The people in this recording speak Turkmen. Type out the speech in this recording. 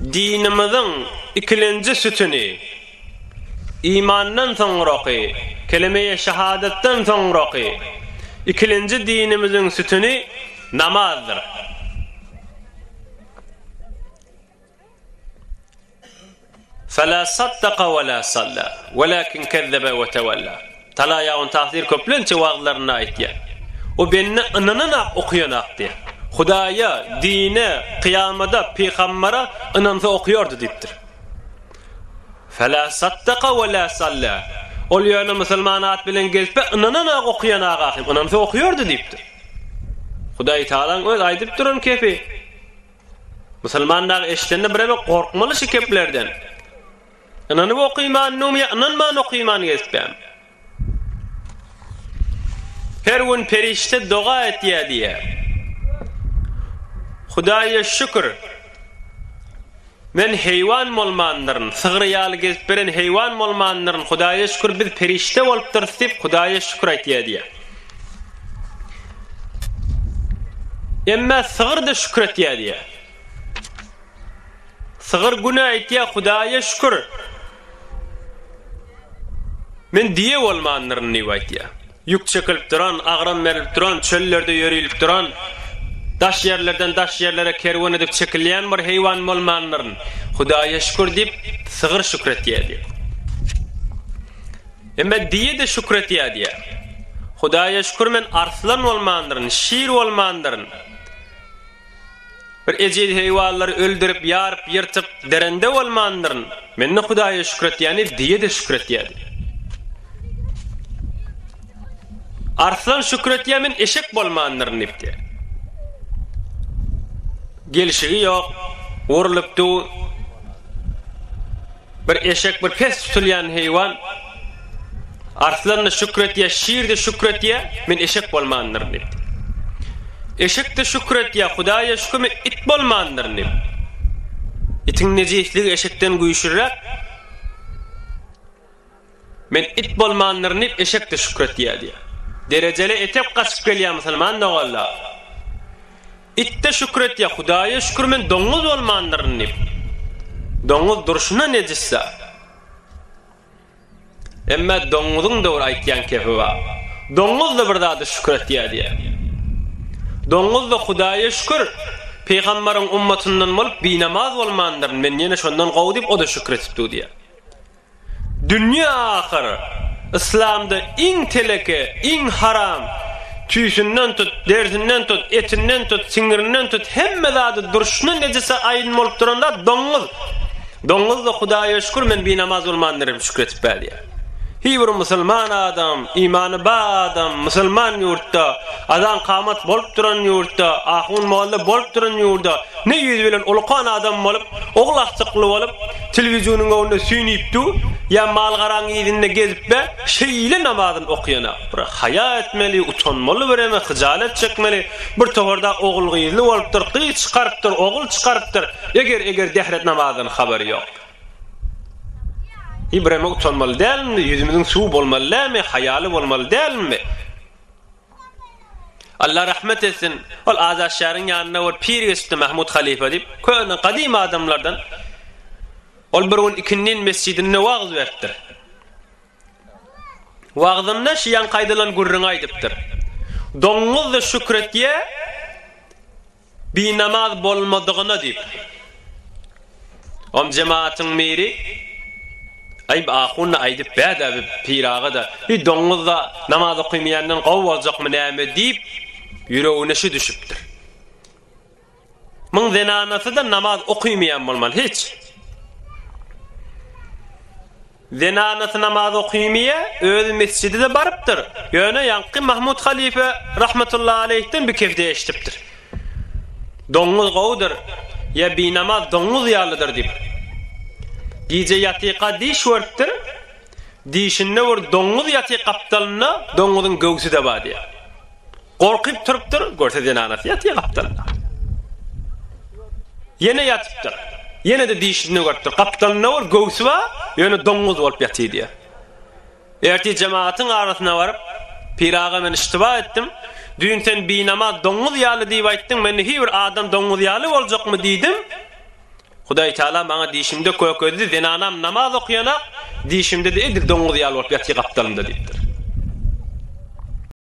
Dinimiziň ikilenji sütüni, imandan soňraky, kelemeýe şehadatdan soňraky ikilenji dinimiziň sütüni namazdyr. Fela saddaka we la salla, welakin kezzebe we tewella. Tala ýa on tafsir köplençe wagyzlarynda aýtýar. O bende ynananak okuýanak diýýär. Hudaýa, dine, kyýamada, pygambara ynansa okuýardy diýipdir. Fela saddaka we la salla. Ol ýöne musulman at bilen gezpe ynananak okuýanak ahym, ynansa okuýardy diýipdir. Hudaý Tagalaň öz aýdyp duran kepi. Musulman dagy eşidende bireme gorkmaly şu keplerden. Ynanyp okyman num ýa ynanman okyman gezipem. Her gün perişde doga etýä diýä. Hudaýa şükür. Men heýwan bolmandyryn, sygyr ýaly gezip beren heýwan bolmandyryn, Hudaýa şükür biz perişde bolupdyrys diýip Hudaýa şükür aýtýa diýä. Emmä sygyr-da şükür etýär diýýär. Sygyr güne aýtýar, Hudaýa şükür. Men diýe bolmandyryn diýip aýtýar. Ýük çekilip duran, agram berlip duran, çöllerde ýörilip duran, daş ýerlerden daş ýerlere kerwen edip çekilýän bir heýwan bolmandyryn. Hudaýa şükür diýip, sygyr şükür etýär diýip. Emma diýe-de şükür etýär diýýär. Hudaýa şükür men arslan bolmandyryn, şir bolmandyryn. Bir ejiz heýwanlary öldürip, ýaryp, ýyrtyp, derende bolmandyryn. Men-de Hudaýa şükür etýän diýip, diýe-de şükür etýär diýýär. Arslan şükür etýär, men eşek bolmandyryn diýip diýýär. Gelşigi ýok, wurulyp dur. Bir eşek bir pes tutulýan heýwan. Arslan-da şükür etýär, şir-de şükür etýär, men eşek bolmandyryn diýip. Eşek-de şükür etýär, Hudaýa şükür men it bolmandyryn diýip. Itiň nejisligi eşekden güýçlüräk. Men it bolmandyryn diýip eşek-de şükür etýär diýýär. Derejeli etek gaçyp gelýär musulman doganlar. It-de şükür etýär, Hudaýa şükür men doňuz bolmandyryn diýip. Doňuz durşuna nejis-de. Emma doňuzyň-da bir aýtýan kepi bar. Doňuz-da bir zada şükür etýär diýýär. Doňuz-da Hudaýa şükür, pygambaryň ummatyndan bolup binamaz bolmandyryn, men ýene şondan gowy diýip o-da şükür etip dur diýýär. Dünýe ahyr, yslamda iň teleke, iň haram, tüýsünden tut, derisinden tut, etinden tut, siňirinden tut, hemme zady durşuna nejise aýyn bolup duran zat doňuz. Doňuz-da Hudaýa şükür men binamaz bolmandyryn şükür etip bä diýýär. Hiý bir musulman adam, imany ba adam, musulman ýurtda, azan kamat bolup duran ýurtda, ahun molla bolup duran ýurda ne ýüz bilen ulukan adam bolup, Ogul agtykly bolup, telewizionyň öňünde süýnüp dur, ýa mal-garaň yzynda gezip-de, şeýle namazyny okaýan-a. Bir haýa etmeli, utanmaly bireme, hyjalat çekmeli. Bir toparda ogul-gyzly bolupdyr, gyz çykarypdyr, ogul çykarypdyr. Eger-eger dehret namazdan habary ýok. Hi bireme utanmaly dälmi, ýüzümiziň suwy bolmaly dälmi, haýaly bolmaly dälmi? Allah rahmet etsin, ol Azat şäheriň ýanynda bir pir geçipdi Mahmud halyfa diýip, köne gadym adamlardan. Ol bir gün ikindin mesjidinde wagyz beripdir. Wagzynda şu ýaňky aýdylan gürrüňi aýdypdyr. Doňuz-da şükür etýä, Binamaz bolmadygyna diýip. Om jemaatyň biri, Aý, ahun-da aýdyp bä-dä bi pir aga-da, bi doňuz-da namaz okymaýandan gowy boljakmy näme diýip, ýüregine şü düşüpdir. Muň zenanasy-da namaz okymaýan bolmaly hiç. Zenanasy namaz okymyýa, özi mesjide-de barypdyr. Ýöne ýaňky Mahmut halyfa rahmetullahi aleýhden bir kefde eşidipdir. Doňuz gowudyr, ýa binamaz doňuz ýalydyr diýip. Gije ýatyka diş görüpdir. Dişinde bir doňuz ýatyr gapdalynda, doňuzyň göwsi-de bar diýýär. Gorkyp turupdyr, görse zenanasy ýatyr gapdalynda. Ýene ýatypdyr. Ýene-de dişinde görüpdir. Gapdalynda bir göwsi bar, ýöne doňuz bolup ýatyr diýýär. Ertir jemagatyň arasyna baryp, Pir aga men iştiba etdim. Düýn sen binamaz doňuz ýaly diýip aýtdyň, men hiý bir adam doňuz ýaly boljakmy diýdim. Hudaý Taala maňa dişimde kökezdi, zenanam namaz okaýanak, dişimde-de edil doňuz ýaly bolup ýatyr gapdalymda diýipdir.